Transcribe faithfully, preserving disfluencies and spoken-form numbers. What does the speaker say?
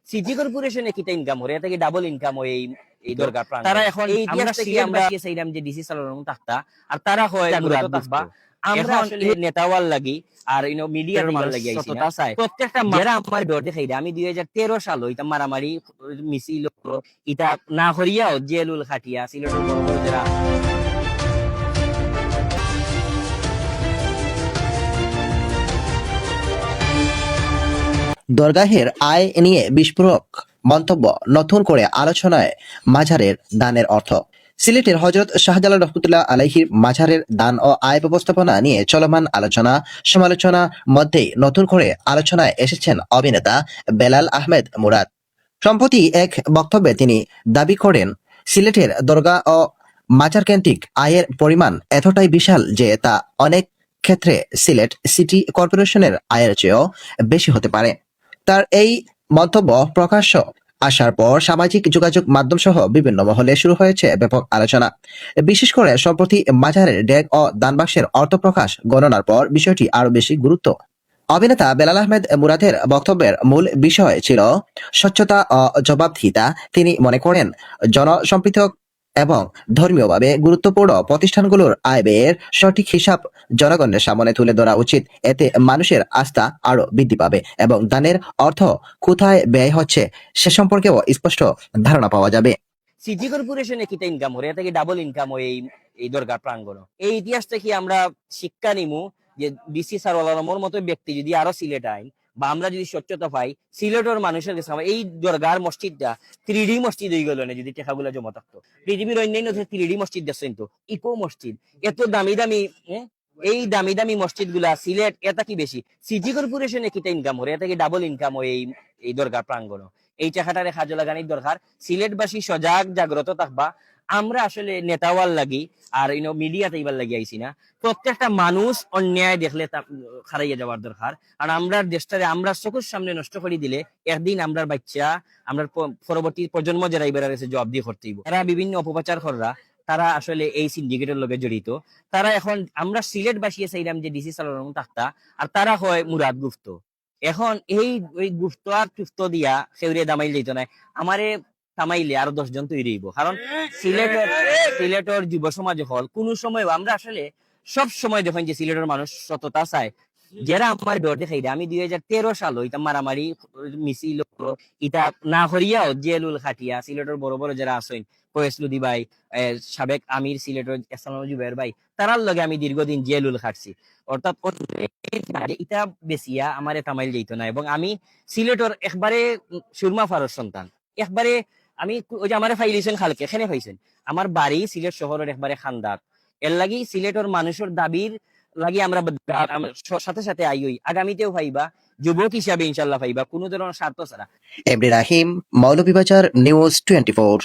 সিটি কর্পোরেশনে কিতা ইনকাম করে, এটা কি ডাবল ইনকাম হয় এই, এই দরগা প্রাঙ্গণ? তারা এখন এই ইতিহাস আমরা থেকে সিলেটবাসী আমরা চাইলাম যে ডিসি স্যারর লগে থাকতা, আর তারা হয় জাগ্রত মুরাদ থাকবা। গুপ্ত। আমরা এখন আসলে এই নেতা হওয়ার লাগি আর ইনো মিডিয়া মানুষ লাগি আইছি না। সততা চায়। প্রত্যেকটা মা- যারা আমার ডর দেখাই রে, আমি দুই হাজার তেরো সাল হইতাম মারামারি মিছিল ইতা না করিয়াও জেলুল খাটিয়া সিলেটর বড় বড় যারা দরগাহের আয় নিয়ে বিস্ফোরক মন্তব্য, নতুন করে আলোচনায় মাজারের দানের অর্থ। সিলেটের হযরত শাহজালাল রহমতুল্লাহ আলাইহির মাজারের দান ও আয় ব্যবস্থাপনা নিয়ে চলমান আলোচনা সমালোচনা মধ্যেই নতুন করে আলোচনায় এসেছেন অভিনেতা বেলাল আহমেদ মুরাদ। সম্প্রতি এক বক্তব্যে তিনি দাবি করেন, সিলেটের দরগা ও মাজার কেন্দ্রিক আয়ের পরিমাণ এতটাই বিশাল যে তা অনেক ক্ষেত্রে সিলেট সিটি কর্পোরেশনের আয়ের চেয়েও বেশি হতে পারে। তার এই মন্তব্য প্রকাশ্য আসার পর সামাজিক যোগাযোগ মাধ্যম সহ বিভিন্ন মহলে শুরু হয়েছে ব্যাপক আলোচনা। বিশেষ করে সম্প্রতি মাজারের ডেক ও দানবাক্সের অর্থ প্রকাশ গণনার পর বিষয়টি আরো বেশি গুরুত্ব। অভিনেতা বেলাল আহমেদ মুরাদের বক্তব্যের মূল বিষয় ছিল স্বচ্ছতা ও জবাবদিহিতা। তিনি মনে করেন, জনসম্পৃক্ত এবং ধর্মীয়ভাবে গুরুত্বপূর্ণ প্রতিষ্ঠানগুলোর আয় ব্যয়ের সঠিক হিসাব জনগণের সামনে তুলে ধরা উচিত। এতে মানুষের আস্থা আরো বৃদ্ধি পাবে এবং দানের অর্থ কোথায় ব্যয় হচ্ছে সে সম্পর্কেও স্পষ্ট ধারণা পাওয়া যাবে। সিটি কর্পোরেশনে কিতা ইনকাম করে, এটা কি ডাবল ইনকাম হয় এই, এই দরগা প্রাঙ্গণ? এই ইতিহাস থেকে আমরা শিক্ষা নিমু যে ডিসি স্যার ওলারমর মতো ব্যক্তি যদি আরো সিলেট আইন বা আমরা যদি স্বচ্ছতা পাই, সিলেটর মানুষের কাছে আমার এই দরগার মসজিদটা থ্রি ডি মসজিদ হয়ে গেল না যদি টেকাগুলা জমা থাকতো। পৃথিবীর অন্যান্য দেশে থ্রি ডি মসজিদ দেখছেন তো, ইকো মসজিদ, এত দামি দামি, হ্যাঁ? এই দামি দামি মসজিদগুলা সিলেট, এটা কি বেশি? সিটি কর্পোরেশনে কিতা ইনকাম করে, এটা কি ডাবল ইনকাম হয় এই, এই দরগা প্রাঙ্গণ? এই টেকাটারে কাজে লাগানির দরকার। সিলেটবাসী সজাগ জাগ্রত থাকবা। আমরা আসলে নেতা হওয়ার লাগি আর ইনো মিডিয়াত আইবার লাগি আইছি না। প্রত্যেকটা মানুষ অন্যায় দেখলে তা খারাইয়া যাওয়ার দরকার। আর আমরার দেশটারে আমরা চকুর সামনে নষ্ট করি দিলে একদিন আমরার বাচ্চা, আমরার প-, পরবর্তী প্রজন্ম যারা এবার আছে জবাবদিহি করতে হইব। তারা বিভিন্ন অপপ্রচার কররা, তারা আসলে এই সিন্ডিকেটর লগে জড়িত। তারা এখন আমরা সিলেটবাসী চাইলাম যে ডিসি স্যারর লগে থাকতা, আর তারা হয় মুরাদ গুপ্ত। এখন এই ওই গুপ্ত আর টুপ্ত দিয়া কেউরে দামাইল যাইতো না। আমারে থামাইলে আরো দশ জন তৈরি হইব। কারণ সিলেটর, সিলেটর যুব সমাজ হল কোনো সময় আমরা আসলে সব সময় দেখেন যে সিলেটর মানুষ সততা চায়। যারা আমার ডর দেখাই রে, আমি দুই হাজার তেরো সাল হইতাম মারামারি মিছিল ইতা না করিয়াও জেলুল খাটিয়া সিলেটর বড় বড় যারা আছেন, ফয়েজ লুদি ভাই, এ, সাবেক আমির সিলেটর ইসলাম জুবাইর ভাই, তারার লগে আমি দীর্ঘদিন জেলুল খাটছি। অর্থাৎ ওই যে ইটা বেচিয়া আমারে থামাইল যাইতো না। এবং আমি সিলেটর একবারে সুরমা ফারস সন্তান, একবারে আমি কু-, ওই যে আমারে ফাইলিছেন কালকে, এখানে পাইছেন। আমার বাড়ি সিলেট শহরের একবারে খান্দাত। এর লাগি সিলেটর মানুষের দাবির লাগি আমরা ব-, আমরা স-, সাথে সাথে আই হই। আগামীতেও পাইবা, যুবক হিসাবে ইনশাল্লাহ পাইবা, কোনো ধরনের স্বার্থ ছাড়া। এমডি রাহিম, মৌলভীবাজার, নিউজ টোয়েন্টি ফোর।